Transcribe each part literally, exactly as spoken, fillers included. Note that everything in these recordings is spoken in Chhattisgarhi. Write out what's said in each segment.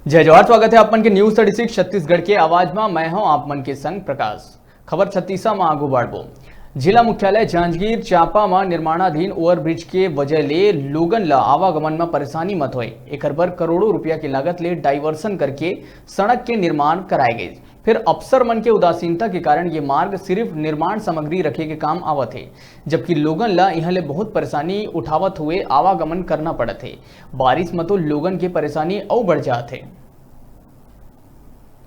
जय जोहार, स्वागत है आप मन के News Thirty Six छत्तीसगढ़ के आवाज मा। मैं हूं आप मन के संग प्रकाश। खबर छत्तीसा मा आगू बढ़बो। जिला मुख्यालय जांजगीर चांपा मा निर्माणाधीन ओवरब्रिज के वजह ले लोगन ला आवागमन मा परेशानी मत होए, एकर बर करोड़ों रुपया के लागत ले डाइवर्सन करके सड़क के निर्माण कराए गए। फिर अफसर मन के उदासीनता के कारण ये मार्ग सिर्फ निर्माण सामग्री रखे के काम आवत हे, जबकि लोगन ला इहां ले बहुत परेशानी उठावत हुए आवागमन करना पड़त हे। बारिश म तो लोगन के परेशानी अउ बढ़ जात हे।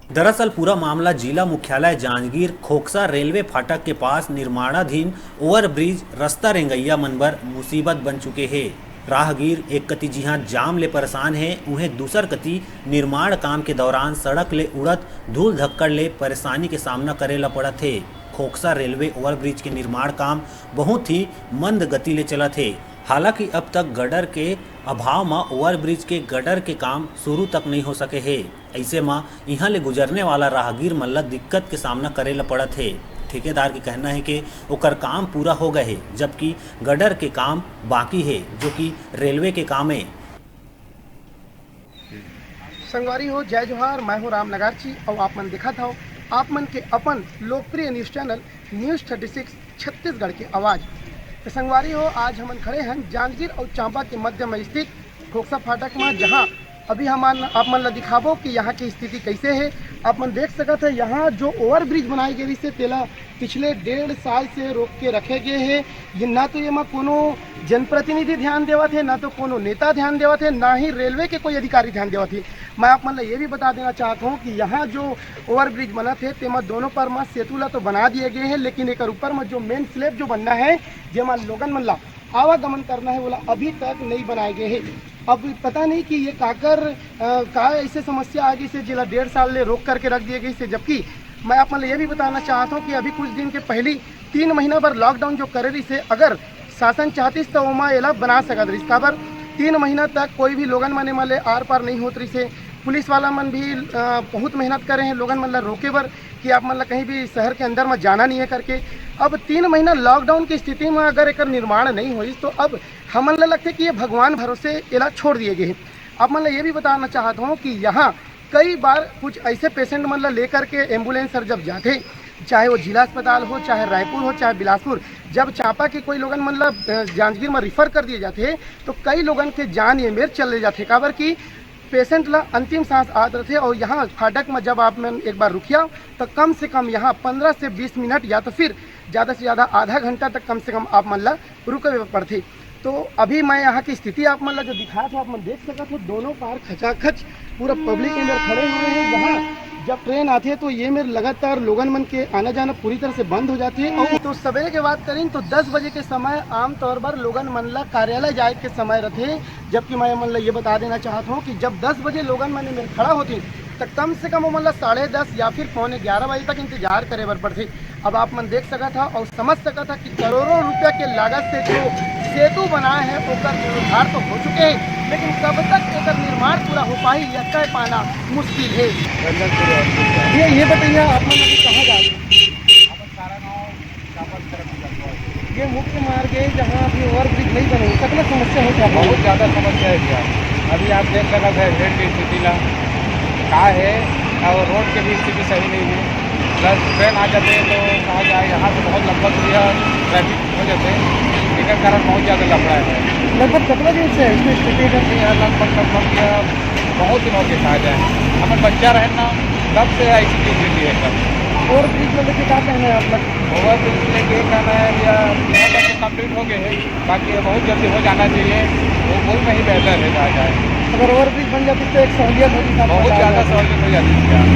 दरअसल पूरा मामला जिला मुख्यालय जांजगीर खोखसा रेलवे फाटक के पास निर्माणाधीन ओवरब्रिज रस्ता रेंगइया मन बर मुसीबत बन चुके हे। राहगीर एक कति जिहां जाम ले परेशान हे, उहें दूसर कति निर्माण काम के दौरान सड़क ले उड़त धूल धक्कड़ ले परेशानी के सामना करे ला पड़त हे। खोखसा रेलवे ओवरब्रिज के निर्माण काम बहुत ही मंद गति ले चलत हे। हालांकि अब तक गडर के अभाव म ओवरब्रिज के गडर के काम शुरू तक नइ हो सके हे। अइसे म इहां ले गुजरने वाला राहगीर मन ल दिक्कत के सामना करे ल पड़त हे। ठेकेदार के कहना हे कि ओकर काम पूरा हो गए हे, जबकि गडर के काम बाकी हे, जो कि रेलवे के काम ए। संगवारी हो, जय जोहार, मैं हूं राम नगारची अउ आप मन देखत हव आप मन के अपन लोकप्रिय news channel news thirty six Chhattisgarh के आवाज। तो संगवारी हो, आज हमन खड़े हन जांजगीर अउ चांपा के मध्य में स्थित खोखसा फाटक में, जहां अभी हम आप मन ला दिखाबो कि यहां की स्थिति कैसे हे। आप मन देख सकत हे, यहां जो ओवरब्रिज बनाए गे रिहिस हे, तेला पिछले डेढ़ साल से रोक के रखे गे हे। ये ना तो ये मा कोनो जनप्रतिनिधि ध्यान देवत हे, ना तो कोनो नेता ध्यान देवत हे, ना ही रेलवे के कोई अधिकारी ध्यान देवत हे। मैं आप मन ला ये भी बता देना चाहत हूँ कि यहाँ जो ओवरब्रिज बनत हे, तेमा दोनों पर मा सेतु ला तो बना दिए गए हे, लेकिन एकर ऊपर मा जो मेन स्लैब जो बनना हे, जेमा लोगन मन ला आवागमन करना हे, ओला अभी तक नहीं बनाए गए हे। अब पता नहीं कि ये काकर, अ, का ऐसे समस्या आ गई से, जेला डेढ़ साल ले रोक करके रख दिए गए से। जबकि मैं आप मन ला ये भी बताना चाहत हूँ कि अभी कुछ दिन के पहली तीन महीना भर लॉकडाउन जो करे रहिस हे, अगर शासन चाहतिस त ओमा एला बना सकत रहिस। काबर, तीन महीना तक कोई भी लोगन मन एमा ले आर पार नहीं होत रहिस हे। पुलिस वाला मन भी, अ, बहुत मेहनत करे हे लोगन मन ला रोके बर कि आप मन ला कहीं भी शहर के अंदर म जाना नहीं है करके। अब तीन महीना लॉकडाउन की स्थिति में अगर एकर निर्माण नहीं होइस, तो अब हमन ला लगथे कि ये भगवान भरोसे एला छोड़ दिए गए हे। आप मन ला ये भी बताना चाहत हूँ कि यहाँ कई बार कुछ ऐसे पेशेंट मन ला लेकर के एम्बुलेंस हर जब जाथे, चाहे वो जिला अस्पताल हो, चाहे रायपुर हो, चाहे बिलासपुर, जब चांपा के कोई लोगन मन ला, अ, जांजगीर में रिफर कर दिए जाथे, तो कई लोगन के जान ये मेर चले जाथे। काबर कि पेशेंट ला अंतिम सांस आत रथे और यहाँ फाटक में जब आप मन एक बार रुकिया, तो कम से कम यहाँ पन्द्रह से बीस मिनट या तो फिर ज़्यादा से ज़्यादा आधा घंटा तक कम से कम आप मन ला रुके बर पड़थे। तो अभी मैं यहाँ की स्थिति आप मन ला जो दिखात हूँ, आप मन देख सकत हो, दोनों पार खचाखच पूरा पब्लिक अंदर खड़े हुए हैं। यहाँ जब ट्रेन आथे तो ये मेर लगातार लोगन मन के आना जाना पूरी तरह से बंद हो जाथे। और तो सवेरे के बात करें तो दस बजे के समय आमतौर पर लोगन मन ला कार्यालय जाए के समय रथे, जबकि मैं मन ला ये बता देना चाहत हूँ कि जब दस बजे लोगन मन मेर खड़ा होथे, त कम से कम ओमन ला साढ़े दस या फिर पौने ग्यारह बजे तक इंतजार करे बर पड़थे। अब आप मन देख सकत हा और समझ सकत हा कि करोड़ों रुपया के लागत से जो सेतु बनाए हे, ओकर जीर्णोद्धार तो हो चुके हे, लेकिन कब तक एकर निर्माण पूरा हो पाही, या तय पाना मुश्किल हे। ये, ये बताइए, आप मन अभी कहाँ जा रहे हैं? ये मुख्य मार्ग है, जहाँ अभी ओवरब्रिज नहीं बने, कितना समस्या हो जाता है? बहुत ज़्यादा समस्या है भैया। अभी आप देख सकत है रेल की स्थिति ला, का है, और रोड के भी स्थिति सही नहीं है। प्लस ट्रेन आ जाते हैं तो कहा जाए, यहाँ से बहुत लगभग भैया ट्रैफिक हो जाते हैं, इनका कारण बहुत ज़्यादा लफड़ा है। लगभग कितना दिन से है इसमें स्थिति है? यहाँ लगभग, लगभग भैया बहुत दिन हो गए, कहा जाए, हमें बच्चा रहे ना, तब से ऐसी चीज रहती है सर। ओवरब्रिज को लेके क्या कहना है आप लोग? ओवरब्रिज को लेके ये कहना है भैया, यहाँ तक तो कंप्लीट हो गए हैं, बाकी ये बहुत जल्दी हो जाना चाहिए, वो बहुत ही बेहतर है, कहा जाए। अगर ओवरब्रिज बन जाती तो एक सहूलियत होती, बहुत ज़्यादा सहूलियत हो जाती है।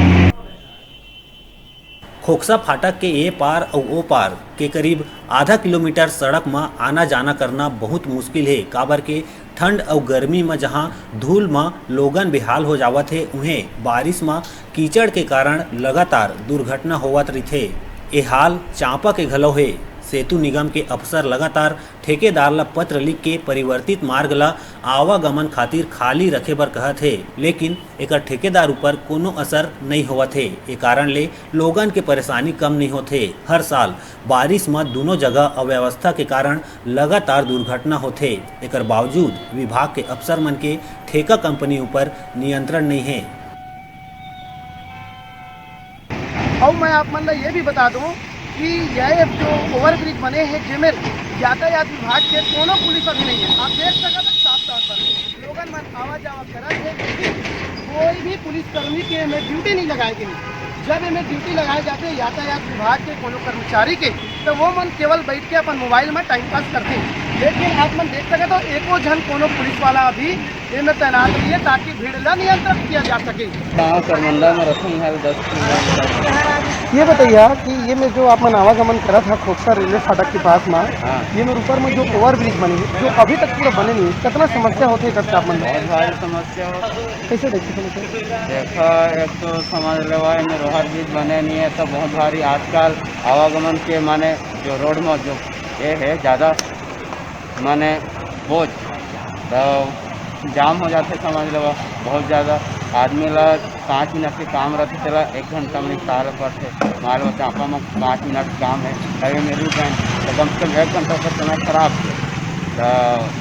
खोखसा फाटक के ए पार अउ ओ पार के करीब आधा किलोमीटर सड़क म आना जाना करना बहुत मुश्किल हे, काबर के ठंड अउ गर्मी म जहां धूल म लोगन बेहाल हो जावत हे, उहें बारिश म कीचड़ के कारण लगातार दुर्घटना होवत रिथे। ए हाल चांपा के घलो हे। सेतु निगम के अफसर लगातार ठेकेदार ल पत्र लिख के परिवर्तित मार्ग ल आवागमन खातिर खाली रखे बर कहत हे, लेकिन एकर ठेकेदार ऊपर कोनो असर नइ होवत हे। ए कारण ले लोगन के परेशानी कम नइ होत हे। हर साल बारिश म दूनों जगह अव्यवस्था के कारण लगातार दुर्घटना होथे। एकर बावजूद विभाग के अफसर मन के ठेका कंपनी ऊपर नियंत्रण नइ हे। अउ मैं आप मन ला ये भी बता दूं कि ये जो ओवरब्रिज बने हे, जेमेर यातायात विभाग के कोनो पुलिस अभी नहीं है। आप देख सकत हो साफ तौर पर लोगन मन आवा जावा करत हे, लेकिन कोई भी पुलिसकर्मी के एमे ड्यूटी नहीं लगाए गे। जब एमे ड्यूटी लगाए जाथे यातायात विभाग के कोनो कर्मचारी के, तो वो मन केवल बैठ के अपन मोबाइल में टाइम पास करथे। लेकिन आप मन देख सकत हो, एको झन कोनो पुलिस वाला अभी एमे तैनात नहीं है, ताकि भीड़ ला नियंत्रित किया जा सके। गाँव करमंदा में रथन है, दस किलोमीटर। ये बताइए कि ये में जो आप मन आवागमन करत हा खोखसा रेलवे फाटक के पास में, हाँ। ये मेर ऊपर में जो ओवरब्रिज बने हे, जो अभी तक पूरा बने नहीं है, कितना समस्या होथे एकर से आप मन? बहुत भारी समस्या होथे। कैसे देखते समस्या? देखा, एक तो समझ लेवा, ये मेर ओवरब्रिज बने नहीं है, तो बहुत भारी आजकल आवागमन के माने जो रोड में जो ये है ज़्यादा माने बोझ, तो जाम हो जाथे, समझ लेवा, बहुत ज़्यादा। आदमी ला पाँच मिनट के काम रहथे, तेला एक घंटा में निपटाए ला पड़थे। मान लो, चांपा में पाँच मिनट काम है, हाईवे में रुक गए, तो कम से कम एक घंटा का समय खराब है। तो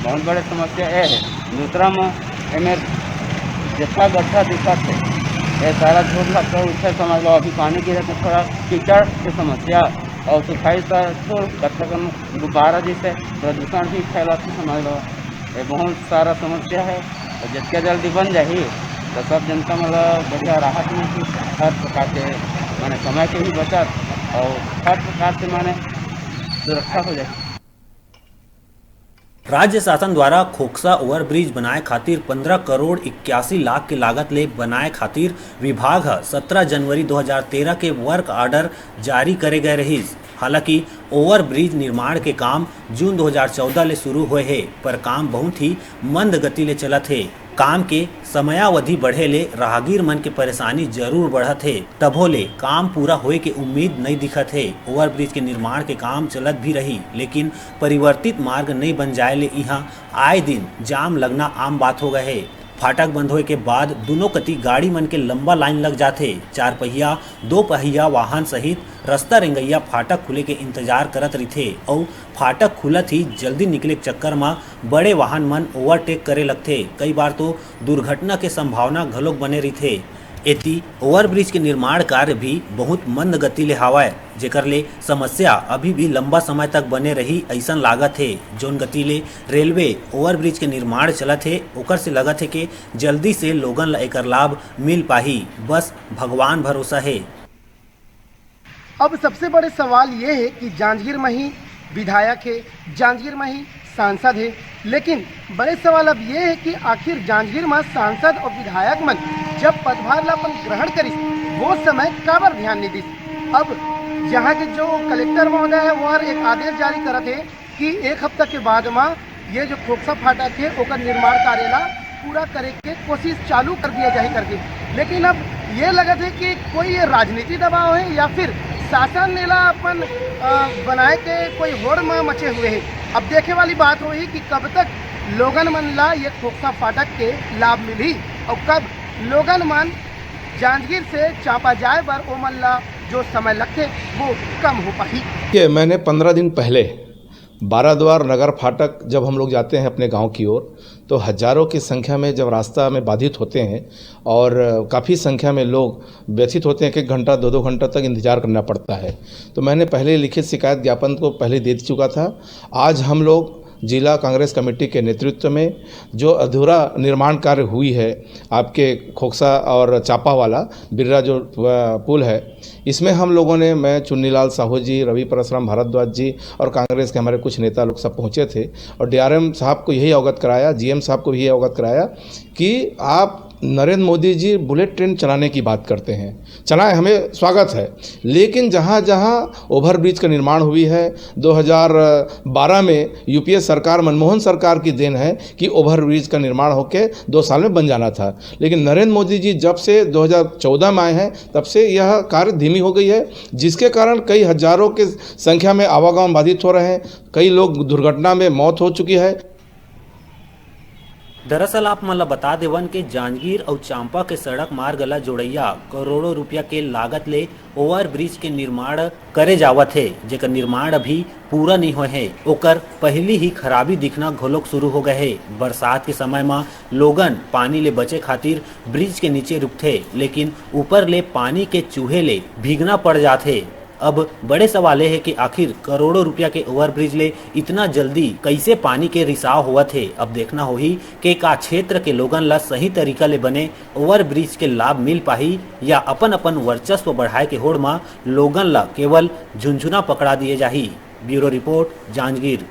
बहुत बड़े समस्या ये है। दूसरा में एमे जितना गड्ढा दिखत है, ये सारा धूल लग कर उठे, समझ लो, अभी पानी गिरे तो थोड़ा कीचड़ की समस्या, और सुखाई का धूल, कच्चा कम गुब्बारा जैसे प्रदूषण भी फैलाथे, समझ लो। ये बहुत सारा समस्या है, तो जितने जल्दी बन जाही, तो सब जनता मतलब बढ़िया राहत मिलही, हर प्रकार से, माने समय के भी बचत और हर प्रकार से, माने सुरक्षा हो जाए। राज्य शासन द्वारा खोखसा ओवरब्रिज बनाए खातिर पन्द्रह करोड़ इक्यासी लाख के लागत ले बनाए खातिर विभाग ह सत्रह जनवरी दो हज़ार तेरह के वर्क ऑर्डर जारी करे गए रहिस। हालांकि ओवरब्रिज निर्माण के काम जून दो हज़ार चौदह ले शुरू होए हे, पर काम बहुत ही मंद गति ले चलत हे। काम के समयावधि बढ़े ले राहगीर मन के परेशानी जरूर बढ़त हे, तभो ले काम पूरा होए के उम्मीद नइ दिखत हे। ओवरब्रिज के निर्माण के काम चलत भी रही, लेकिन परिवर्तित मार्ग नइ बन जाए ले इहां आए दिन जाम लगना आम बात हो गए हे। फाटक बंद होए के बाद दुनों कति गाड़ी मन के लंबा लाइन लग जाथे। चार पहिया, दो पहिया वाहन सहित रस्ता रेंगइया फाटक खुले के इंतजार करत रहिथे अउ फाटक खुलत ही जल्दी निकले के चक्कर म बड़े वाहन मन ओवरटेक करे लगथे। कई बार तो दुर्घटना के संभावना घलोक बने रहिथे। एती ओवरब्रिज के निर्माण कार्य भी बहुत मंद गति ले हावय, जेकर ले समस्या अभी भी लंबा समय तक बने रही, अइसन लागत हे। जोन गति ले रेलवे ओवरब्रिज के निर्माण चलत हे, ओकर से लगत हे के जल्दी से लोगन ल एकर लाभ मिल पाही, बस भगवान भरोसा हे। अब सबसे बड़े सवाल ये है कि जांजगीर में ही विधायक है, जांजगीर में ही सांसद है, लेकिन बड़े सवाल अब ये है कि आखिर जांजगीर में सांसद और विधायक मन जब पदभार ला अपन ग्रहण करिस, वो समय काबर ध्यान नहीं दिस। अब यहाँ के जो कलेक्टर महोदय है, वो हर एक आदेश जारी करत है कि एक हफ्ता के बाद मा ये जो खोखसा फाटक है, ओकर निर्माण कार्य ला पूरा करे के कोशिश चालू कर दिया जाही करके। लेकिन अब ये लगत है कि कोई ये राजनीति दबाव है या फिर शासन एला अपन, अ, बनाए के कोई होड़ मा मचे हुए है। अब देखे वाली बात होही कि कब तक लोगन मन ला ये खोखसा फाटक के लाभ मिलही और कब लोगन मन जांजगीर से चांपा जाए बर ओमन ला जो समय लगथे, वो कम हो पाही। ये मैंने पन्द्रह दिन पहले बाराद्वार नगर फाटक जब हम लोग जाते हैं अपने गांव की ओर, तो हजारों की संख्या में जब रास्ता में बाधित होते हैं और काफ़ी संख्या में लोग व्यथित होते हैं, एक एक घंटा, दो दो घंटा तक इंतजार करना पड़ता है। तो मैंने पहले लिखित शिकायत ज्ञापन को पहले दे चुका था। आज हम लोग जिला कांग्रेस कमेटी के नेतृत्व में जो अधूरा निर्माण कार्य हुई है आपके खोखसा और चापा वाला बिर्रा जो, अ, पुल है, इसमें हम लोगों ने, मैं, चुन्नीलाल साहू जी, रवि परसराम भारद्वाज जी और कांग्रेस के हमारे कुछ नेता लोग सब पहुँचे थे और डीआरएम साहब को यही अवगत कराया, जीएम साहब को भी यही अवगत कराया कि आप नरेंद्र मोदी जी बुलेट ट्रेन चलाने की बात करते हैं, चलाएं, हमें स्वागत है, लेकिन जहाँ जहाँ ओवरब्रिज का निर्माण हुई है, दो हज़ार बारह में यूपीए सरकार, मनमोहन सरकार की देन है कि ओवरब्रिज का निर्माण होके दो साल में बन जाना था, लेकिन नरेंद्र मोदी जी जब से दो हज़ार चौदह में आए हैं, तब से यह कार्य धीमी हो गई है, जिसके कारण कई हजारों की संख्या में आवागमन बाधित हो रहे हैं, कई लोग दुर्घटना में मौत हो चुकी है। दरअसल आप मन ल बता देवन के जांजगीर अउ चांपा के सड़क मार्ग ल जोड़इया करोड़ों रुपया के लागत ले ओवरब्रिज के निर्माण करे जावत हे, जेकर निर्माण अभी पूरा नइ होए हे। ओकर पहिली ही खराबी दिखना घलोक शुरू हो गए हे। बरसात के समय म लोगन पानी ले बचे खातिर ब्रिज के नीचे रुकथे, लेकिन ऊपर ले पानी के चूहे ले भीगना पड़ जाथे। अब बड़े सवाल ये हे कि आखिर करोड़ों रुपया के ओवरब्रिज ले इतना जल्दी कइसे पानी के रिसाव होवत हे। अब देखना होही के का क्षेत्र के लोगन ला सही तरीका ले बने ओवरब्रिज के लाभ मिल पाही या अपन अपन वर्चस्व बढ़ाए के होड़ म लोगन ला केवल झुनझुना पकड़ा दिए जाही। Bureau report, Janjgir.